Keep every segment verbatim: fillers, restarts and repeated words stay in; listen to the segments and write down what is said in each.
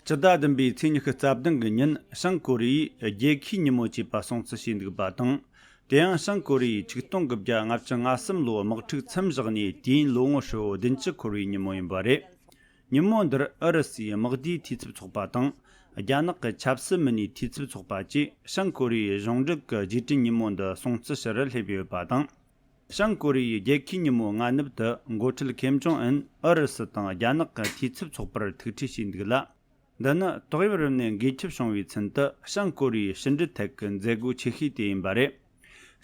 སྤྱི་ཟླ་བདུན་པའི་ཚེས་ཉི་ཤུ་རྩ་བདུན་གི་ཉིན་བྱང་ཀོ་རི་ཡས་རྒྱལ་ཁའི་ཉིན་མོ་ཅེས་པ་སྲུང་བརྩི་བྱས་འདུག་པ་དང་། དེ་ཡང་བྱང་ཀོ་རི་ཡས་ཆིག་སྟོང་དགུ་བརྒྱ་ལྔ་བཅུ་ང་གསུམ་ལོའི་དམག་འཁྲུག་མཚམས་བཞག་ནས་དུས་ཡུན་ལོ་ངོ་ཧྲིལ་བོ་བདུན་ཅུ་འཁོར་བའི་ཉིན་མོ་ཡིན་པ་རེད། ཉིན་མོ་འདིར་ཨུ་རུ་སུའི་དམག་སྡེའི་འཐུས་ཚབ་ཚོགས་པ་དང་། རྒྱ་ནག་གི་ཆབ་སྲིད་མི་སྣའི་འཐུས་ཚབ་ཚོགས་པ་བཅས་བྱང་ཀོ་རི་ཡའི་གཞུང་འབྲེལ་གྱི་རྗེས་དྲན་ཉིན་མོ་འདི་སྲུང་བརྩི་ཞུ་རུ་སླེབས་ཡོད་པ་དང་། བྱང་ཀོ་རི་ཡའི་རྒྱལ་ཁའི་ཉིན་མོ་སྔ་ནུབ་ཏུ་འགོ་ཁྲིད་ཁེམ་ཇོང་ཨུན་ཨུ་རུ་སུ་དང་རྒྱ་ནག་གི་འཐུས་ཚབ་ཚོགས་པར་ཐུག་འཕྲད་བྱས་འདུག་ལ། འདི་ནི་ཏོག་དབྱིབས་རིམས་ནད་འགོས་ཁྱབ་བྱུང་བའི་ཚུན་དུ་བྱང་ཀོ་རི་ཡའི་ཕྱི་འབྲེལ་ཐད་ཀྱི་མཛད་སྒོ་ཆེ་ཤོས་དེ་ཡིན་པ་རེད།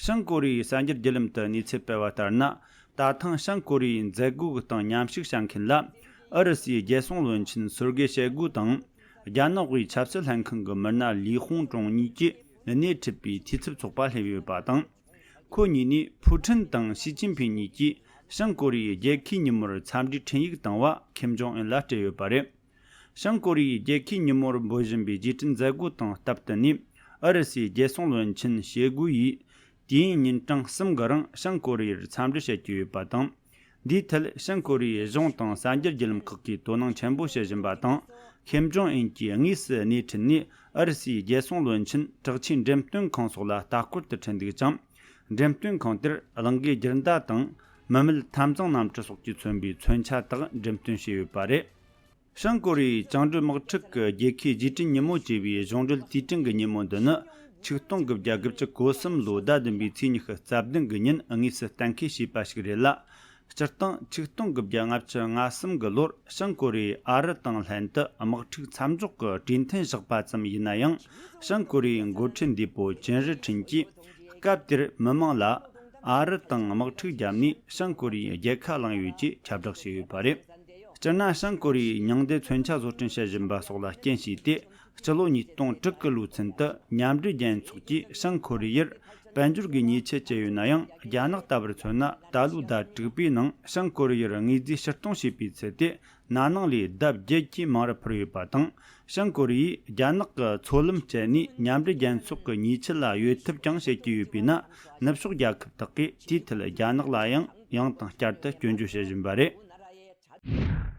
བྱང་ཀོ་རི་ཡའི་གསར་འགྱུར་བརྒྱུད་ལམ་དུ་གནས་ཚུལ་སྤེལ་བ་ལྟར་ན། ད་ཐེངས་བྱང་ཀོ་རི་ཡའི་མཛད་སྒོ་གི་སྟེང་མཉམ་ཞུགས་བྱ་མཁན་ལ། ཨུ་རུ་སུའི་རྒྱལ་སྲུང་བློན་ཆེན་སུར་གེ་ཤོ་གུ་དང་། རྒྱ་ནག་དབུས་ཆབ་སྲིད་ལྷན་ཁང་གི་མི་སྣ་ལི་ཧུང་ཀྲུང་གཉིས་ཀྱིས་སྣེ་ཁྲིད་པའི་འཐུས་ཚབ་ཚོགས་པ་སླེབས་ཡོད་པ་དང་། ཁོ་གཉིས་ནས་ཕུའུ་ཁྲིན་དང་ཞི་ཅིན་ཕིང་གཉིས་ཀྱིས་བྱང་ཀོ་རི་ཡའི་རྒྱལ་ཁའི་ཉིན་མོར་འཚམས་འདྲིའི་འཕྲིན་ཡིག་བཏང་བ་ཁེམ་ཇོང་ཨུན་ལ་སྤྲད་ཡོད་པ་རེད། བྱང་ཀོ་རི་ཡའི་རྒྱལ་ཁའི་ཉིན་མོར་འབོད་བཞིན་པའི་རྗེས་དྲན་མཛད་སྒོ་དང་སྟབས་བསྟུན་ནས། ཨུ་རུ་སུའི་རྒྱལ་སྲུང་བློན་ཆེན་ཤོ་གུ་ཡིས་དུས་ཡུན་ཉིན་གྲངས་གསུམ་གྱི་རིང་བྱང་ཀོ་རི་ཡར་འཚམས་འདྲི་བྱེད་ཀྱི་ཡོད་པ་དང་། འདིའི་ཐད་བྱང་ཀོ་རི་ཡའི་གཞུང་དང་གསར་འགྱུར་བརྒྱུད་ལམ་ཁག་གིས་དོ་སྣང་ཆེན་པོ་བྱེད་བཞིན་པ་དང་། ཁེམ་ཇོང་ཨུན་གྱིས་དངོས་སུ་སྣེ་ཁྲིད་ནས་ཨུ་རུ་སུའི་རྒྱལ་སྲུང་བློན་ཆེན་དྲག་ཆས་འགྲེམས་སྟོན་ཁང་སོགས་ལ་ལྟ་སྐོར་དུ་ཕྲན་འདུག་ཅིང་། འགྲེམས་སྟོན་ཁང་དེར་གླིང་གའི་རྒྱུན་ཟླ་དང་། མི་མེད་འཐབ་འཛིང་གནམ་གྲུ་སོགས་ཀྱིས་མཚོན་པའི་མཚོན་ཆ་དག་འགྲེམས་སྟོན་བྱས་ཡོད་པ་རེད། བྱང་ཀོ་རི་ཡའི་བཅིངས་འགྲོལ་དམག་འཁྲུག་གི་རྒྱལ་ཁའི་རྗེས་དྲན་ཉིན་མོ་ཅེས་པའི་གཞུང་འབྲེལ་དུས་དྲན་གྱི་ཉིན་མོ་འདི་ནི། ཆིག་སྟོང་དགུ་བརྒྱ་དགུ་བཅུ་གོ་གསུམ་ལོའི་ཟླ་བདུན་པའི་ཚེས་ཉི་ཤུ་རྩ་བདུན་གྱི་ཉིན་དངོས་སུ་གཏན་འཁེལ་བྱས་པ་ཞིག་རེད་ལ། སྤྱིར་བཏང་ཆིག་སྟོང་དགུ་བརྒྱ་ལྔ་བཅུ་ང་གསུམ་གྱི་ལོར་བྱང་ཀོ་རི་ཡས་ཨ་རི་དང་ལྷན་དུ་དམག་འཁྲུག་མཚམས་འཇོག་གི་གྲོས་མཐུན་བཞག་པ་ཙམ་ཡིན་ན་ཡང་། བྱང་ཀོ་རི་ཡའི་འགོ་ཁྲིད་འདས་པོ་ཅིན་ཧྲི་ཁྲིན་གྱིས་སྐབས་དེར་མི་མང་ལ། ཨ་རི་དང་དམག་འཁྲུག་བརྒྱབ་ནས་བྱང་ཀོ་རི་ཡའི་རྒྱལ་ཁ་བླངས་ཡོད་ཅེས་ཁྱབ་བསྒྲགས་བྱས་ཡོད་པ་རེད། སྤྱིར་ན་བྱང་ཀོ་རི་ཡའི་མྱང་འདས་མཚོན་ཆ་བཟོ་སྐྲུན་བྱེད་བཞིན་པ་སོགས་ལ་རྐྱེན་བྱས་ཏེ། སྤྱི་ལོ་ཉིས་སྟོང་དྲུག་གི་ལོའི་ཚུན་དུ་མཉམ་འབྲེལ་རྒྱལ་ཚོགས་ཀྱིས་བྱང་ཀོ་རི་ཡར་དཔལ་འབྱོར་གྱི་ཉེས་ཆད་བཅད་ཡོད་ན་ཡང་། རྒྱ་ནག་ལྟ་བུར་མཚོན་ན། ད་ལོའི་ཟླ་དྲུག་པའི་ནང་བྱང་ཀོ་རི་ཡར་དངོས་རྫས་ཕྱིར་གཏོང་བྱས་པའི་ཚད་དེ། ན་ནིང་ལས་ལྡབ་བརྒྱད་ཀྱིས་མང་རུ་འཕར་ཡོད་པ་དང་། བྱང་ཀོ་རི་ཡས་རྒྱ་ནག་གི་མཚོ་ལམ་བཅད་ནས་མཉམ་འབྲེལ་རྒྱལ་ཚོགས་ཀྱི་ཉེས་ཆད་ལ་གཡོལ་ཐབས་ཀྱང་བྱེད་ཀྱི་ཡོད་པས་ན། ནུབ་ཕྱོགས་རྒྱལ་ཁབ་དག་གིས་དེའི་ཐད་རྒྱ་ནག་ལ་ཡང་ཡང་དང་བསྐྱར་དུ་སྐྱོན་བརྗོད་བྱེད་བཞིན་པ་རེད།